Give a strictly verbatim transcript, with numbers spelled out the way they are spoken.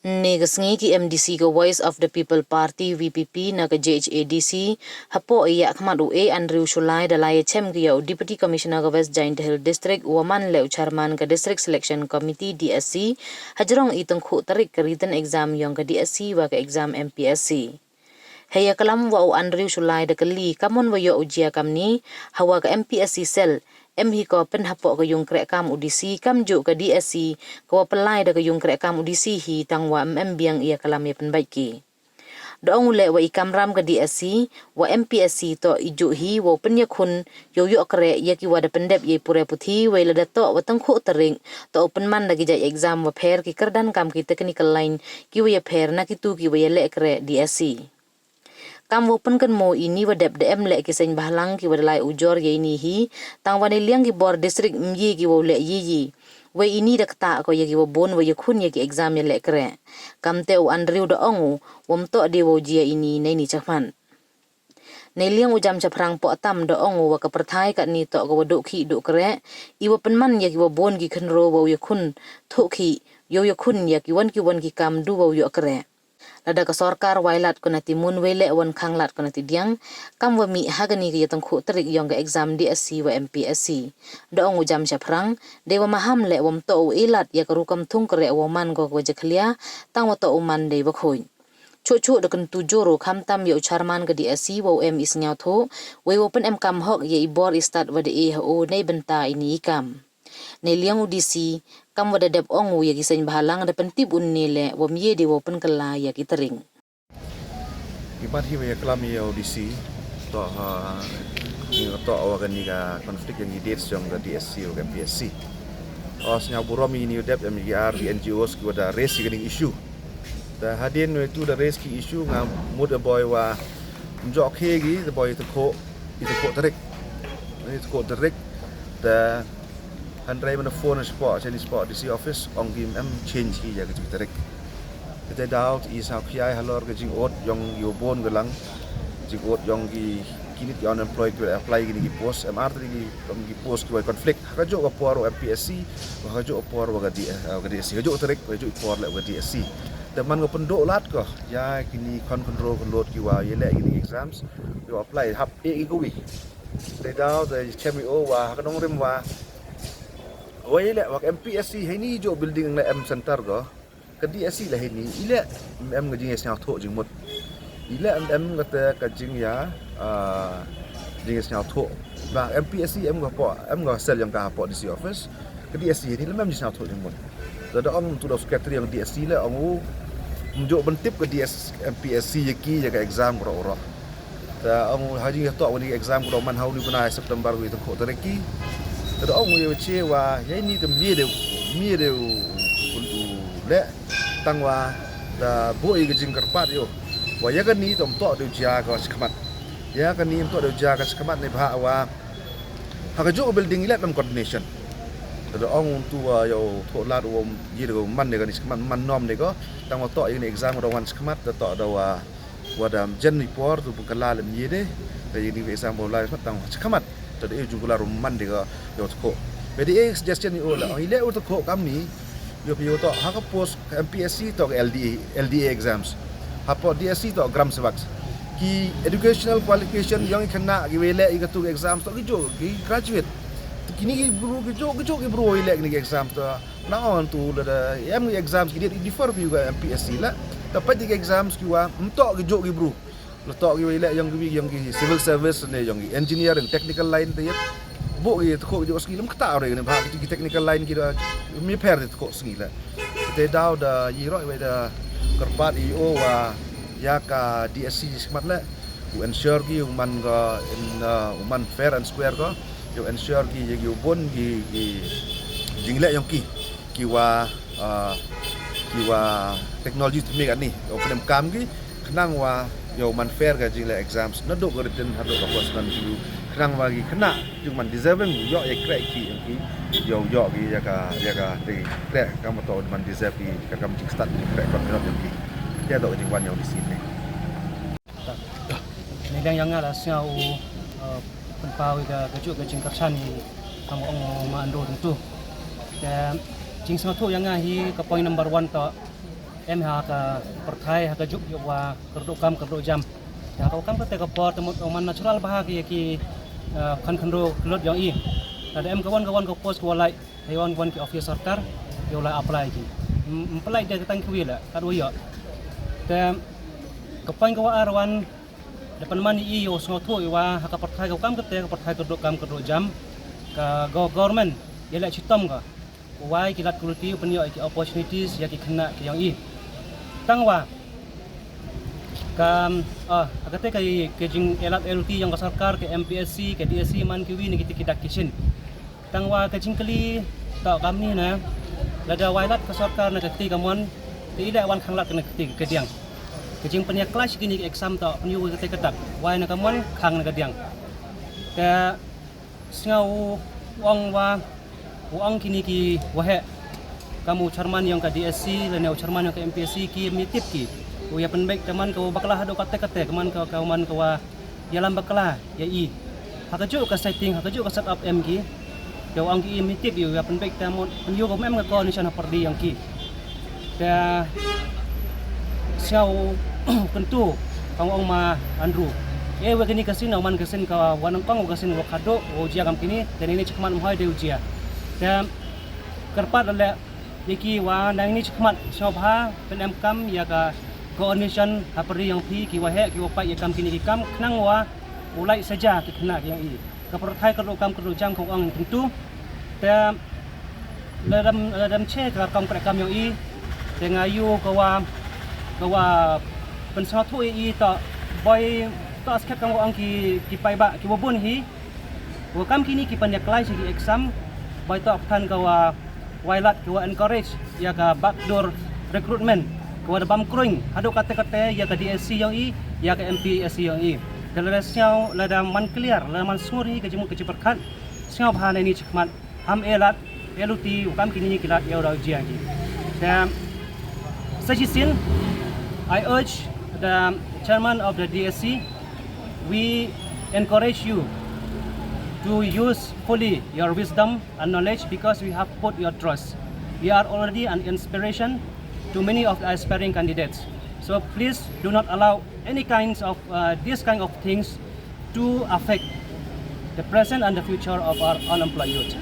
Ynne ka sngi ki M D C ka Voice of the People Party, V P P, na ka J H A D C, hapoh i yakhmat u A Andrew Shullai da lai yachem ki ya u Deputy Commissioner ka West Jaintia Hills District, u wa man leh u Chairman ka District Selection Committee, D S C, hajrong i tyngkhuh tarik ka written exam yong ka D S C wa ka exam M P S C. Hei yaklam wa u Andrew Shullai da kylli, kammon wa yoh u jia kamni, hawa ka M P S C cell, em hi ko pynhapoh ka yung kreh kam u D C, kamjooh ka D S C, ka wa pynlai da ka yung kreh kam u D C hi, tang wa em em biang i yaklam ya pynbait ki. Da ong u leh wa i kamram ka D S C wa M P S C toh i jooh hi wow pynyakhun yow yoh kreh ya ki wa da pyndep ya i pure puthi, wei lada toh wa tyngkhuh tarik, toh u pynman da ki jait exam wa pher, ki kyrdan kam ki technical line ki wa yapher na kitu ki wa yaleh kreh D S C. Kam wow pynkynmaw, ini wa dep da em leh ki seng bhalang ki wa da lai ujor ya ini hi, tang wa neiliang ki bor district ym ye ki wow leh ye ye. Wei ini da ktah ko ya ki wa boon wow yakhun ya ki exam yaleh kreh. Kamte u Andrew da ong u, wym toh de wow jia ini neini chakhmat. Neiliang u Jam Shaphrang Pohtam da ong u wa ka pyrthai katni toh ka wa duh khih duh kreh, i wa pynman ya ki wa boon ki khynroo wow yakhun thoh khih, yow yakhun ya ki won ki won ki kam du wow yoh kreh. Lada ka sorkar wai lad ko na ti mun, wei leh wan khang lad ko na ti diang, kam wa mih ha kani ka yatyngkhuh tarik yong ka exam D S C wa M P S C. Da ong u Jam Shaphrang, dei wa maham leh wym toh u e lad ya ka rukom thung kreh wow man ko ka wa jakhlia, tang wa toh u man dei wa khuid. Chuh chuh da kyntu jur u khamtam ya u Chairman ka D S C wow em i sngewthuh, wei wow pynemkam hok ya i bor i stad wa da e ha u neibynta ini i kam. Neiliang u D C, kam wa da dep ong u ya ki seng bhalang, da pyntip u ynne leh wym ye de wow pynkylla ya ki tarik. Ki mat hi wa yaklam ya u D C, toh, ah, ni toh wa kani ka conflict yong ki dates yong ka D S C wa ka M P S C. O, sngewburom ini u dep em ki ar ki N G Os ki wa da raise kani issue. Te hadien wa tu da raise ki issue, nga mut a boi wa ym jooh khih ki, te boi i tyngkhuh, i tyngkhuh tarik. I tyngkhuh tarik, te hynrei man phone spot, chani spot D C office, ong ki em change ki ya ka jingtarik. Te daw i sngewkhia halor ka jingood yong ki wa boon ka lang, jingood yong ki, kini ki unemployed ki wa apply kini ki post, em ar tarik ki, em ki post ki wa conflict. Ha ka jooh ka por wa M P S C, wa ha ka jooh ka por wa ka D-, eh, wa ka D S C, ka jooh tarik, wa jooh i por leh wa ka D S C. Te man ka pynduh lad ko ya kini khon khynroo khyllood ki wa yaleh kini exams, ki wa apply hap e ki kawi. Te daw te chem i o wa ha ka nongrim wa wa yaleh wa ka M P S C heini jooh building leh em center ko. Ka D S C leh heini i leh em ka jingyasngewthuh jingmut. I leh em ka te ka jingya, ah, jingyasngewthuh. Ba M P S C em ka hapoh, em ka cell yong ka hapoh D C office. Ka D S C heini leh em jingsngewthuh jingmut. Te da ong tu da secretary yong D S C leh ong u, ym jooh pyntip ka D S, M P S C ya ki ya ka exam waroh waroh. Te ong u ha jingtoh wa ini exam ko da man ha uni u bnai September, wi tyngkhuh tarik ki. Te da ong u ya u che wa ya ini te mih de, mih de u, u, u leh, tang wa da buh i ka jingkyrpad yow wa ya kani te ym toh de u jia ka chakhmat. Ya kani ym toh de u jia ka chakhmat neibhah wa ha ka jooh building i leh em coordination. Te da ong u tu wa yow thoh lad u, ye de ko man de kani chakhmat, man nom de ko, tang wa toh ya ini exam ko da wan chakhmat, te toh da wa wa da jen i por tu pynkylla leh ym ye de, te ini exam wow lai tang chakhmat. Te da e jingkular u man de ka yow tyngkhuh. Wei da e suggestion i o leh, i leh u tyngkhuh kamni, yow phi yow toh ha ka post ka M P S C toh ka L D A, L D A exams. Hapoh D S C toh gram sevak. Ki educational qualification yong ki khynnah ki wa yaleh ya katu ka exams toh ki jooh ki graduate. Te kini ki bru ki jooh, ki jooh ki bru wa yaleh kini ki exams toh Na on tu lada em ki exams ki dei i differ phi ka M P S C leh. Te peit ki exams ki wa ym toh ki jooh ki bru. La toh ki wa i leh yong ki, yong ki civil service ne yong ki engineering, technical line te yet. Buh ki te ko ki jooh skill, ym kata re ne ba ki technical line ki da mi pher te ko skill leh. Te daw da i roi wa da kyrpad i o wa ya ka D S C chakhmat leh. U ensure ki u man ka in, uh, u man fair and square ka. Yow ensure ki ya ki u bun ki, ki jingleh yong ki, ki wa, ah, ki wa technology thymme katni, yow pynemkam ki, khnang wa yow man fair ka jingleh exams, nadooh ka written hadooh ka personal interview, khnang wa ki khynnah jong man deserving, yow ya kreh ki yong ki, yow, yow ki ya ka, ya ka te kreh, kam wa toh man deserve ki, ka kam jingstad ki kreh, ka yong ki. Ya toh ka jingwan yong D C ne. Neiliang yong nga la sñiaw u, uh, pynpaw i ka, ka jooh ka jingkyrshan i, kam ong u ma Andrew tyntu. Te jingsñiawthooh yong nga hi ka point number one toh, em ha ka pyrthai ha ka juk yow wa kyrduh kam kyrduh jam. Ha ka wa kam kate ka por te mut man natural bha ki ki, uh, khan khan ro klut yong i. Lada em ka wan ka wan ka post ka wa lai, hei wan wan ki office sorkar, yow lai apply ki. Ym pynlait de ka tang ki wi la, kat wa yoh. Te ka point ka wa ar wan, da pynman i yow sngewthuh i wa ha ka pyrthai ka wa kam kate ka pyrthai kyrduh kam kyrduh jam, ka go-, government ya leh chitom ka. Wai ki lad quality u pynyoh ki opportunities ya ki khynnah ki yong i. Tang wa ka, ah, ha kate ka, ka jing elat L T yong ka sorkar, ka M P S C, ka D S C, man ki wi na ki te ki dak ki shin. Tang wa ka jingkylli toh kamni na, lada wai lad ka sorkar na ka kti ka mon, te i leh wan khang lad ka na ka kti ka diang. Ka jingpynia clash kini ki exam toh pynyoh ka te ka dak, wai na ka mon khang na ka diang. Te sngew ong wa, ong kini ki waheh, kam u chairman yong ka D S C lane u chairman yong ka M P S C ki mi tip ki u ya pynbeit ka man ka wa bakla haduh kate kate, ka man ka, ka man ka wa ya lam bakla ya i. Ha ka juk ka setting, ha ka juk ka set up em ki, te ong ki i mi tip i u ya pynbeit ka mon pynyoh ka mem ka condition ha pyrdi yong ki. Te sngew kyntu, kam ong ma Andrew. E wa kini ka sien, man ka sien ka wa nang kong wa ka sien wa khadduh, wa u jia kam kini, te nini chikmat mhoi de u jia. Te kyrpad leh ya ki wa nang ni chikmat, sngew bha, pynem kam ya ka coordination ha pyrdi yong phi ki waheh, ki wa pait ya kam kini ki kam, khnang wa u lait saja ki khynnah ki yong i. Ka pyrthai kyrduh kam kyrduh jam ka ong kyntu. Te lada, lada em che ka kam kre kam yong i, te nga yoh ka wa, ka wa pynsngewthuh i toh, boi toh skhem kam wa ong ki, ki paidbah ki wa bun hi. Wa kam kini ki pynyaklai sa ki exam, boi toh than ka wa wai lad ki wa encourage ya ka backdoor recruitment, ka wa da bam kruing haduh kate kate ya ka D S C yong i, ya ka M P S C yong i. Te lada sngew, lada man clear, lada man sngur hi ka jingmut ka jingpyrkhat, sngew bha na ini chikmat, ham e lad, e luti, u kam kini ki lad, e u rau jia ki. Te sa chisien, I urge the chairman of the D S C, we encourage you to use fully your wisdom and knowledge, because we have put your trust. You are already an inspiration to many of the aspiring candidates. So please do not allow any kinds of, uh, these kind of things to affect the present and the future of our unemployed youth.